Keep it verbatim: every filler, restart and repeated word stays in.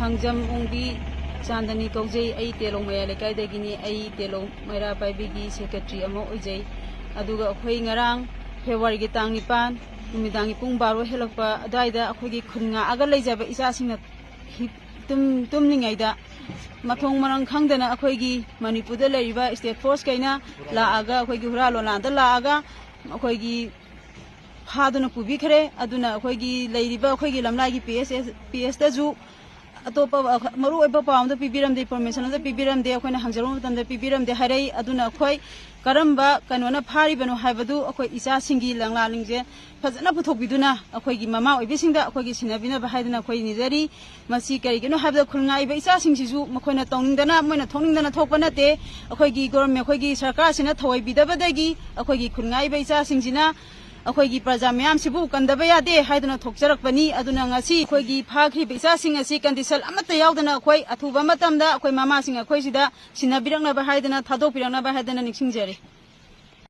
ꯀꯥꯡꯖꯝ ꯑꯣꯡꯕꯤ ꯆꯥꯟꯗꯅꯤ ꯀꯧꯖꯩ꯫ ꯑꯩ ꯇꯦꯂꯣꯡ ꯃꯌꯥꯏ ꯂꯩꯀꯥꯏꯗꯒꯤꯅꯤ꯫ ꯑꯩ ꯇꯦꯂꯣꯡ ꯃꯩꯔꯥ ꯄꯥꯏꯕꯤꯒꯤ ꯁꯦꯀ꯭ꯔꯦꯇꯔꯤ ꯑꯃ ꯑꯣꯏꯖꯩ꯫ ꯑꯗꯨꯒ ꯑꯩꯈꯣꯏ ꯉꯔꯥꯡ ꯐꯦꯕ꯭ꯔꯨꯋꯥꯔꯤꯒꯤ ꯇꯥꯡ ꯅꯤꯄꯥꯟ ꯅꯨꯃꯤꯗꯥꯡꯒꯤ ꯄꯨꯡ ꯕꯥꯔꯣ ꯍꯦꯜꯂꯛꯄ ꯑꯗꯨꯋꯥꯏꯗ ꯑꯩꯈꯣꯏꯒꯤ ꯈꯨꯟ ꯉꯥꯛꯑꯒ ꯂꯩꯖꯕ ꯏꯆꯥꯁꯤꯡꯅ ꯍꯤꯞ-, ꯇꯨꯝ-, ꯇꯨꯝꯂꯤꯉꯩꯗ ꯃꯊꯣꯡ ꯃꯔꯝ ꯈꯪꯗꯅ ꯑꯩꯈꯣꯏꯒꯤ ꯃꯅꯤꯄꯨꯔꯗ ꯂꯩꯔꯤꯕ ꯏꯁꯇꯦꯠ ꯐꯣꯔꯁꯈꯩꯅ ꯂꯥꯛꯑꯒ, ꯑꯩꯈꯣꯏꯒꯤ ꯍꯨꯔꯥꯜ ꯂꯣꯟꯂꯥꯟꯗ ꯂꯥꯛꯑꯒ ꯑꯩꯈꯣꯏꯒꯤ ꯐꯥꯗꯨꯅ ꯄꯨꯕꯤꯈ꯭ꯔꯦ꯫ ꯑꯗꯨꯅ ꯑꯩꯈꯣꯏꯒꯤ ꯂꯩꯔꯤꯕ ꯑꯩꯈꯣꯏꯒꯤ ꯂꯝꯂꯥꯏꯒꯤ ꯄꯤ ꯑꯦꯁ ꯑꯦꯁ, ꯄꯤ ꯑꯦꯁꯇꯁꯨ ꯑꯇꯣꯞꯄ ꯃꯔꯨꯑꯣꯏꯕ ꯄꯥꯎ ꯑꯃꯗ ꯄꯤꯕꯤꯔꯝꯗꯦ, ꯏꯟꯐꯣꯔꯃꯦꯁꯟ ꯑꯃꯗ ꯄꯤꯕꯤꯔꯝꯗꯦ꯫ ꯑꯩꯈꯣꯏꯅ ꯍꯪꯖꯔꯨꯕ ꯃꯇꯝꯗ ꯄꯤꯕꯤꯔꯝꯗꯦ ꯍꯥꯏꯔꯛꯏ꯫ ꯑꯗꯨꯅ ꯑꯩꯈꯣꯏ ꯀꯔꯝꯕ ꯀꯩꯅꯣꯅ ꯐꯥꯔꯤꯕꯅꯣ ꯍꯥꯏꯕꯗꯨ ꯑꯩꯈꯣꯏ ꯏꯆꯥꯁꯤꯡꯒꯤ ꯂꯪꯂꯥꯂꯤꯡꯁꯦ ꯐꯖꯅ ꯄꯨꯊꯣꯛꯄꯤꯗꯨꯅ ꯑꯩꯈꯣꯏꯒꯤ ꯃꯃꯥ ꯑꯣꯏꯕꯤꯁꯤꯡꯗ ꯑꯩꯈꯣꯏꯒꯤ ꯁꯤꯟꯅꯕꯤꯅꯕ ꯍꯥꯏꯗꯨꯅ ꯑꯩꯈꯣꯏ ꯅꯤꯖꯔꯤ꯫ ꯃꯁꯤ ꯀꯔꯤꯒꯤꯅꯣ ꯍꯥꯏꯕꯗ ꯈꯨꯜ ꯉꯥꯛꯏꯕ ꯏꯆꯥꯁꯤꯡꯁꯤꯁꯨ ꯃꯈꯣꯏꯅ ꯇꯧꯅꯤꯡꯗꯅ, ꯃꯣꯏꯅ ꯊꯣꯛꯅꯤꯡꯗꯅ ꯊꯣꯛꯄ ꯅꯠꯇꯦ꯫ ꯑꯩꯈꯣꯏꯒꯤ ꯒꯣꯔꯃꯦꯟ, ꯑꯩꯈꯣꯏꯒꯤ ꯁꯔꯀꯥꯔꯁꯤꯅ ꯊꯧꯑꯣꯏꯕꯤꯗꯕꯗꯒꯤ ꯑꯩꯈꯣꯏꯒꯤ ꯈꯨꯜ ꯉꯥꯛꯏꯕ ꯏꯆꯥꯁꯤꯡꯁꯤꯅ ꯑꯩꯈꯣꯏꯒꯤ ꯄ꯭ꯔꯖꯥ ꯃꯌꯥꯝꯁꯤꯕꯨ ꯀꯟꯗꯕ ꯌꯥꯗꯦ ꯍꯥꯏꯗꯨꯅ ꯊꯣꯛꯆꯔꯛꯄꯅꯤ꯫ ꯑꯗꯨꯅ ꯉꯁꯤ ꯑꯩꯈꯣꯏꯒꯤ ꯐꯥꯈ꯭ꯔꯤꯕ ꯏꯆꯥꯁꯤꯡ ꯑꯁꯤ ꯀꯟꯗꯤꯁꯟ ꯑꯃꯠꯇ ꯌꯥꯎꯗꯅ ꯑꯩꯈꯣꯏ ꯑꯊꯨꯕ ꯃꯇꯝꯗ ꯑꯩꯈꯣꯏ ꯃꯃꯥꯁꯤꯡ ꯑꯩꯈꯣꯏꯁꯤꯗ ꯁꯤꯟꯅꯕꯤꯔꯛꯅꯕ ꯍꯥꯏꯗꯅ, ꯊꯥꯗꯣꯛꯄꯤꯔꯛꯅꯕ ꯍꯥꯏꯗꯅ ꯅꯤꯡꯁꯤꯡꯖꯔꯤ꯫